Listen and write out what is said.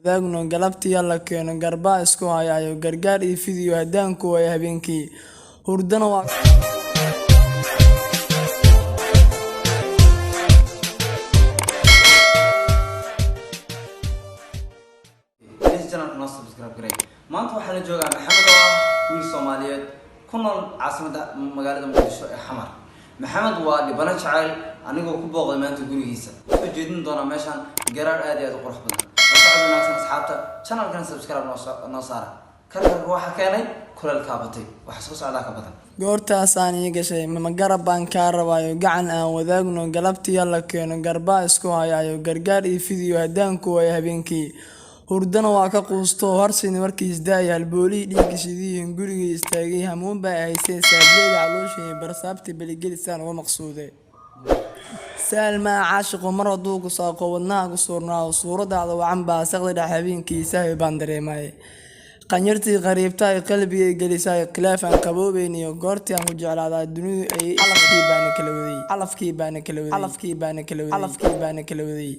Wadaagno galabtii alla keeno, garbaa isku hayaayo, gargaar iyo fidiyo haddaan ku waayo habeenkii, hurdana waa. Please channelka noo subscribe garay. Maanta waxaa la joogaa Maxamed oo ah wiil Soomaaliyeed ku nool caasimadda magaalada Muqdisho ee Xamar. Maxamed waa dhibano jacayl. Anigoo ku booqday maanta gurigiisa, soo jeedin doonaa meeshaan garaar aad iyo aad u qurux badan. La socod wanaagsan asxaabta, channelkana subscribe noo saara. Karkarka waxaa keenay kuleel kaabatay, waxa soo socdaa ka badan. Goortaasaan ii gashay, ma garab baan kaa rabaayo, gacan aan wadaagno galabtii alla keeno, garbaa isku hayaayo, gargaar iyo fidiyo haddaan ku waayo habeenkii, hurdana waa ka quusto, horsin warkiis daaya, halboolihii dhiigga shidiyihin, gurigii istaagay, hamuun baa haysee, saableyda caloosha iyo barsaabta beligelisaan uga maqsuude. Sahal maa caashiqu mar hadduu ku saaqo, wadnaha ku suurnaado, suuradaada wacan baa saqdi dhex habeenkii sahwi baan dareemay, qanyartii qariibtaay qalbigay gelisay, khilaaf aan qaboobeyn iyo goortii aan ku jeclaadaa dunidu ay. Calafkii baana kala waday, calafkii baana kala waday, calafkii baana kala waday, calafkii baana kala waday.